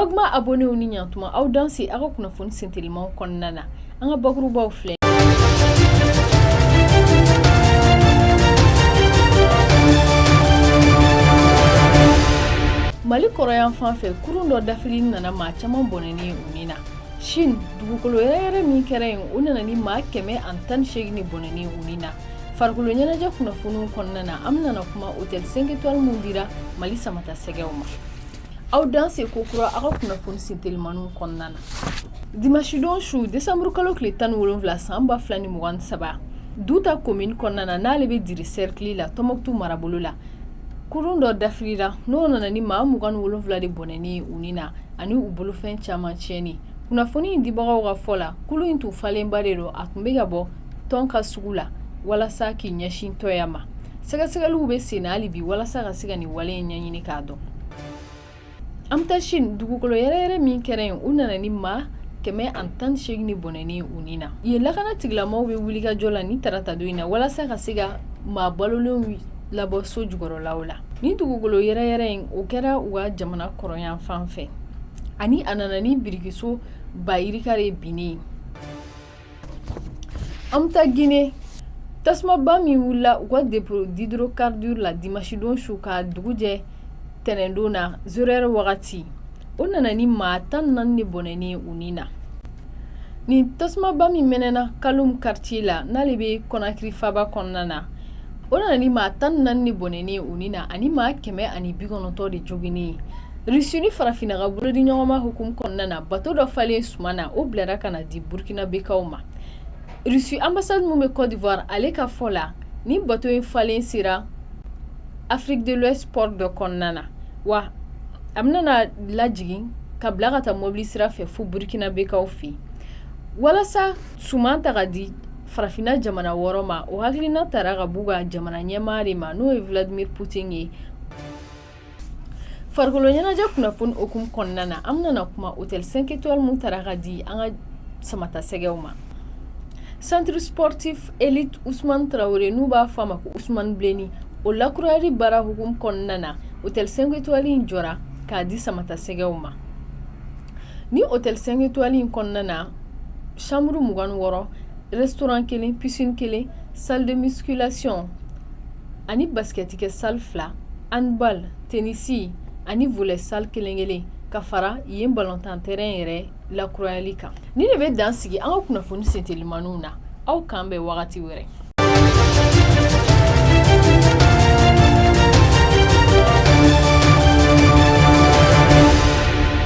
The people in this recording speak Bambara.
Magma abonnéw ni ɲantuma, aw danse aw ka kunnafoni sentelimanw kɔnɔna na. An ka bakurubaw filɛ. Mali kɔrɔyan fan fɛ, kurun dɔ dafiri nana maa caman bɔnɛni u ni na. Chine, dugukolo yɛrɛyɛrɛ min kɛra yen, o nana ni maa 118 de bɔnɛni u ni na. Farikolo ɲɛnajɛ kunnafoniw kɔnɔna na, an bɛna kuma hôtel 5 étoiles min dira Mali Samata Sɛgɛw ma. Aw danse kokura aw ka kunnafoni sentelimaniw kɔnɔna na. Dimanche don su, décembre kalo tile 17 san 2023, Duta commune kɔnɔna na, n'ale bɛ Diri cercle la, Tɔnbɔkutu marabolo la, kurun dɔ dafirila, n'o nana ni maa 27 de bɔnɛni u ni na ani u bolofɛn caman tiɲɛni. Kunnafoni in dibagaw ka fɔ la, kulu in tun falenba de don, a tun bɛ ka bɔ tɔn ka sugu la walasa k'i ɲɛsin tɔya ma. Sɛgɛsɛgɛliw bɛ sen hali bi walasa ka se ka nin wale in ɲɛɲini k'a dɔn. An bɛ taa Chine, dugukolo yɛrɛyɛrɛ min kɛra yen, u nana ni maa 118 de bɔnɛni u ni na. Yen lakana tigilamɔgɔw bɛ wulikajɔ la ni taratadon in na walasa ka se ka maa balolenw labɔ so jukɔrɔlaw la. Ni dugukolo yɛrɛyɛrɛ in, o kɛra u ka jamana kɔrɔyan fan fɛ, ani a nana ni birikiso ba yirika de binnen ye. An bɛ taa Guinée, tasumaba min wulila u ka dépôt d'hydrocarbures la dimanche don su ka dugu jɛ tɛnɛndon na 0 heure wagati, o nana ni maa 14 de bɔnɛni u ni na. Nin tasumaba min mɛnɛna Kaloum quartier la, n'ale bɛ Conakry faba kɔnɔna na, o nana ni maa 14 de bɔnɛni u ni na ani maa 190 de joginnen ye. Russie ni farafinna ka bolodi ɲɔgɔnma hukumu kɔnɔna na, bato dɔ falen suman na, o bilara ka na di Burkinabekaw ma. Russie ambassade min bɛ Côte d'Ivoire, ale ka fɔ la, ni bato in falen sera Afrique de l'Ouest port dɔ kɔnɔna na, wa a bɛna lajigin ka bila ka taa mobili sira fɛ fo Burkinabekaw fɛ yen, walasa suman ta ka di farafinna jamana 6 ma. O hakilina tara ka b'u ka jamana ɲɛmaa de ma, n'o ye Vladimir Poutine ye. Farikolo ɲɛnajɛ kunnafoni hukumu kɔnɔna na, an bɛna kuma hôtel 5 étoiles min tara ka di an ka Samata Sɛgɛw ma. Centre sportif élite Ousmane Traoré, n'u b'a fɔ a ma ko Ousmane Bleni, o lakurayali baara hukumu kɔnɔna na, hôtel 5 étoiles in jɔra k'a di Samata Sɛgɛw ma. Ni hôtel 5 étoiles in kɔnɔna na, chambre 26, restaurant kelen, piscine kelen, salle de musculation ani basket kɛ salle fila, handball, tennis ani volley salle kelen kelen, ka fara yen balontan terrain yɛrɛ lakurayali kan. Ni de bɛ dan sigi an ka kunnafoni sentelimaniw na. Aw k'an bɛn wagati wɛrɛ.